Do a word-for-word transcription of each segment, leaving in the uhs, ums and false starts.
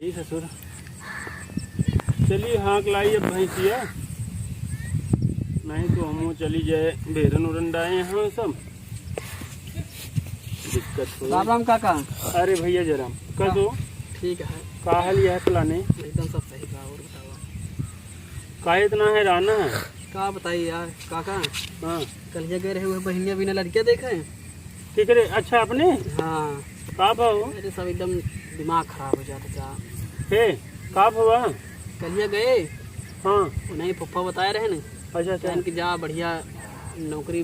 ई ससुर, चली हाँक लाई अब भैंसिया, नहीं तो हमहू चली जाए भेरन उरन डाए यहाँ सब। दिक्कत हो। राम राम काका। अरे भैया जयराम, कस हो? ठीक है। का हाल यह प्लाने? एकदम सब सही बा, और बतावा। का इतना हैराना है? का बताई यार काका। हाँ। कलिया गए रहे हुए बहिनिया बिना लड़किया देखे। ठीक रे, अच्छा अपने? हाँ। का भाव? अरे सब एकदम दिमाग खराब हो जाता चा। हे, का भवा? कलिया गए। हाँ। उन्हें पप्पा बताए रहे न। अच्छा, अच्छा। कहन कि जा बढ़िया नौकरी,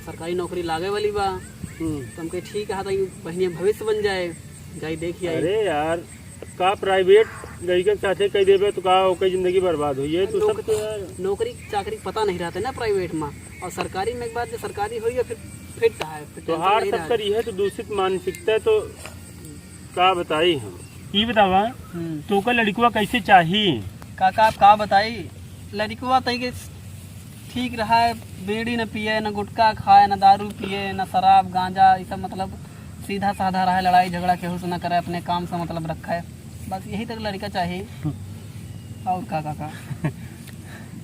सरकारी नौकरी लागे वाली बा। हम्म। तो हम कहे ठीक है, तो बहिनिया भविष्य बन जाए, जाई देख आई। अरे यार, का प्राइवेट लड़के के साथे कह देबे तो का ओकर जिंदगी बर्बाद हो जाए। तू सब नौक-, तो यार नौकरी चाकरी पता नहीं रहते ना प्राइवेट में, और सरकारी में एक बात जो सरकारी होई है फिर फिट है, फिर तो टेंशन हार नहीं सब रहते। करी है तो दूषित मानसिकता है तो का बताई हम। ई बतावा, हम्म। तोका लड़कवा कैसे चाही? काका, आप का बताई, लड़कवा तई के ठीक रहा है, बीड़ी न पिए, न गुटखा खाए, न दारू पिए, न शराब, गांजा, ये सब मतलब सीधा साधा रहे, लड़ाई झगड़ा केहू से न करे, अपने काम से मतलब रखे, बस यही तक लड़का चाही। और का काका?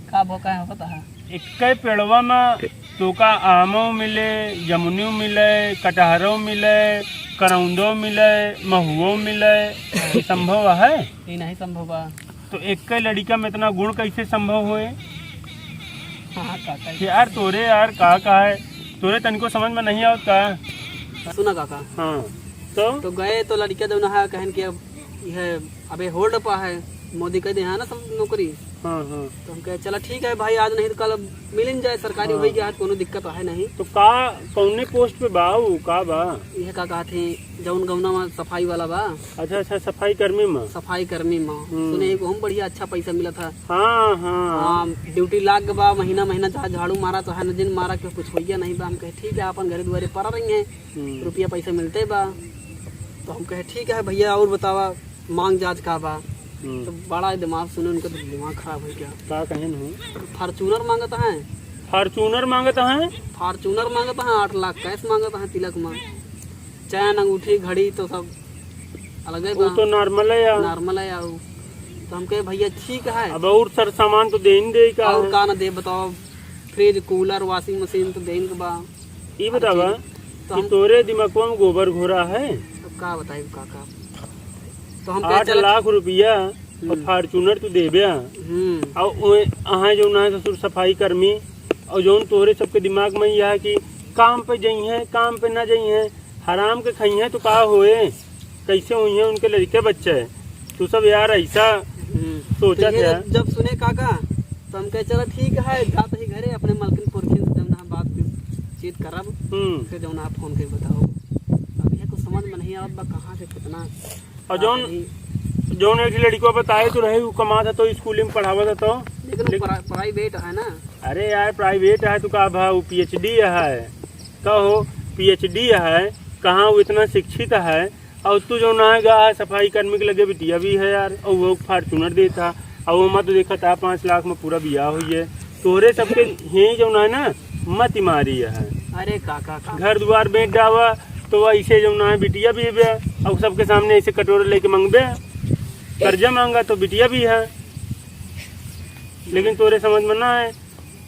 का भोका है होता है? एक्के पेड़वा में तोका आमो मिले, जमुनियो मिले, कटहरो मिले, करौंदो मिले, महुओ मिले, ई संभव है? ई नहीं संभव बा। तो एक्के लड़िका में इतना गुण कैसे संभव होए? हाँ, काका। यार तोरे यार का, का है? तोरे तनिको समझ में नहीं आवत का? सुना काका। हाँ, तो? तो गए तो लड़िका जौन है कहन कि अब यह अबे होल्ड पा है, मोदी कह दे है ना सब नौकरी। हाँ, हाँ। तो हम कहे चला ठीक है भाई, आज नहीं तो कल अब मिल ही जाए, सरकारी हाँ। हो ही गया, आज कोनो दिक्कत है नहीं। तो का, कौने पोस्ट पे बा उ, का बा? यह का कहत है, जौन गौना में सफाई वाला बा। अच्छा, अच्छा, सफाई कर्मी में। सफाई कर्मी में। हम्म। सुने एगो हम बढ़िया अच्छा पैसा मिला था। हाँ, हाँ। हाँ, ड्यूटी लाग बा, महीना, महीना चाहे झाड़ू मारा, चाहे न दिन मारा, क्यों कुछ होइया नहीं बा। हम कहे ठीक है, अपन घरे दुआरे पड़ा रही है, हम्म। रुपया पैसा मिलते बा। तो हम कहे ठीक है भैया, और बतावा, मांग जांच का बा। हम्म। तो बड़ा दिमाग सुने उनका तो दिमाग खराब हो गया। का कहेन हो? फॉर्च्यूनर मांगत है। फॉर्च्यूनर मांगत है? फॉर्च्यूनर मांगत है, आठ लाख कैश मांगत है तिलक में। चैन, अंगूठी, घड़ी तो सब अलगे वो बा। तो नॉर्मल है यार। नॉर्मल है यार। तो हम कहे भैया ठीक है। अब और सर सामान तो देन दे का और है? का ना दे बताओ, फ्रिज, कूलर, वॉशिंग मशीन तो देन के बा। ई बतावा तो कि हम तोरे दिमागवा में गोबर घोरा है? अब का बताई काका, तो हम कहे आठ चला लाख रुपया और हम्म। फॉर्च्यूनर तू देबे, हम्म। और ओए अहाँ जौन है ससुर सफाई कर्मी, और जौन तोरे सबके दिमाग में यह है कि काम पे जइहें, काम पे ना जइहें, हराम के खइहें तो का होए, कैसे होइहें उनके लड़के बच्चे, तू सब यार ऐसा हम्म। सोचा तो ये था। जब, जब सुने काका, तो हम कहे चला ठीक है, जात ही घरे अपने मलकिन पुरखिन से जब ना बातचीत करब, हम्म। फिर जब ना फोन के बताओ। अब ये कुछ समझ में नहीं आवत बा, कहाँ से कितना और जौन, आदमी जौन एक लड़को बताए तो रहे, उ कमात है तो स्कूल में पढ़ावत है तो। लेकिन वो लेकिन प्रा-, प्राइवेट है ना। अरे यार, प्राइवेट है तो का भा, वो पीएचडी है, कहो पीएचडी है, कहाँ वो इतना शिक्षित है, और तू जौन है गा सफाई कर्मी के लगे बिटिया भी है यार, और वो फॉर्च्यूनर देता, और वो मत देखा था पाँच लाख में पूरा बियाह हुई है। तोहरे सबके ही जौन है ना, मत मारी है। अरे काका, काका। घर दुआर बेच डावा, तो ऐसे जौन है बिटिया भी है, और सबके सामने ऐसे कटोरे लेके मांगबे, कर्जा मांगा तो बिटिया भी है, लेकिन तोरे समझ में ना है।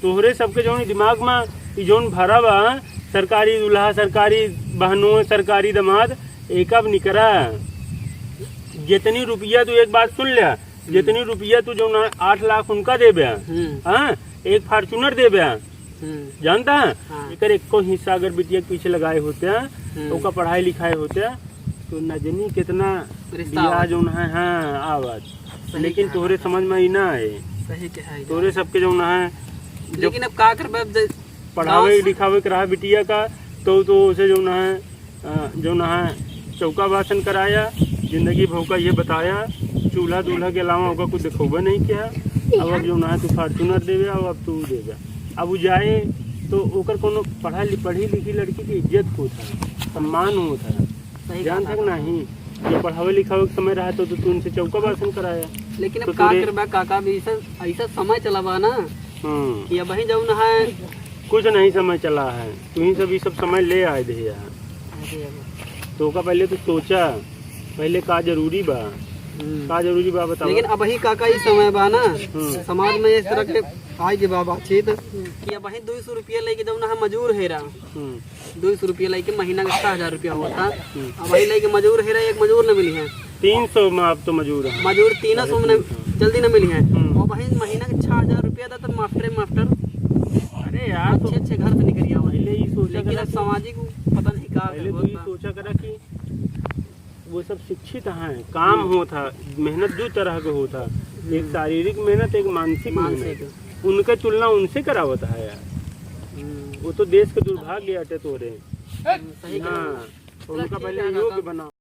तोहरे सबके जौन दिमाग में ई जौन भरा बा, सरकारी दूल्हा, सरकारी बहनों, सरकारी दामाद, एक अब निकरा। जितनी रुपया तू, एक बात सुन ले, हम्म। जितनी रुपया तू जौन आठ लाख उनका देबे, हम्म। हाँ, एक फॉर्च्यूनर देबे, हम्म। जानता है? हाँ। एकर एको हिस्सा अगर बिटिया के पीछे लगाए होते हैं, हम्म। ओका पढ़ाई लिखाए होते हैं, तो न जनी कितना रिश्ता बियाह आवत। जौन है, हाँ, आवत। सही लेकिन कहा तोहरे काका। समझ में ही ना आए। सही कहा है तोहरे यार। सबके जौन है, जब लेकिन अब का करबे, अब जे-, पढ़ावे गाँव से लिखावे के रहा बिटिया का, तो, तो उसे जौन है, अ, जौन है, चौका बासन कराया, जिंदगी भर का ये बताया, चूल्हा दूल्हा के अलावा ओका कुछ दिखौबे नहीं किया। अब, अब जौन है, तू फॉर्च्यूनर देवे, अब, अब तू देवे। अब उ जाए, तो ओकर कोनो पढ़ा लि-, पढ़ी लिखी लड़की की इज्जत होत है, सम्मान होत है। सही जान बात तक है। नहीं, जब पढ़ावे लिखावे के समय रहा तो, तो तू उनसे चौका बासन कराया। लेकिन अब तो का तोरे करबा काका, अभी ऐसा, ऐसा समय चला बा ना हम्म। कि अबहीं जौन है कुछ नहीं समय चला है, तू ही सब, ई सब समय ले आए दे है। अरे अब। तो ओका पहले तू सोचा, पहले का जरूरी बा, हम्म। का जरूरी बा बतावा? लेकिन अबहीं काका ई समय बा ना, हम्म। समाज में इस तरह के आइ गै बा बातचीत कि अबहीं दुइ सौ रुपया लइके जौन है मजूर हेरा, हम्म। दुइ सौ रुपया लइके महीना का छह हजार रुपया होता। हम्म। अबहीं लइके मजूर हेरा, एक मजूर न मिली है। तीन सौ में अब तो मजूर है। मजूर तीन सौ में न, जल्दी न मिली है। हम्म। अबहीं महीना का छह हजार रुपया दा तो मास्टरे मास्टर अरे यार, तो अच्छे अच्छे घर से निकल आवा। पहले ई सोचा लेकिन करा अब कि सामाजिक पता नहीं का पहले तो होता। ई सोचा करा कि वो सब शिक्षित हैं, काम हम्म। होत है, मेहनत दू तरह के होत है, एक हम्म। शारीरिक मेहनत, एक मानसिक मानसिक। मेहनत। उनके तुलना उनसे करावत है यार। हम्म। वो तो देश के दुर्भाग्य अटे तोरे। हम्म, सही कहा। हाँ, तो उनका पहले योग्य बनाओ।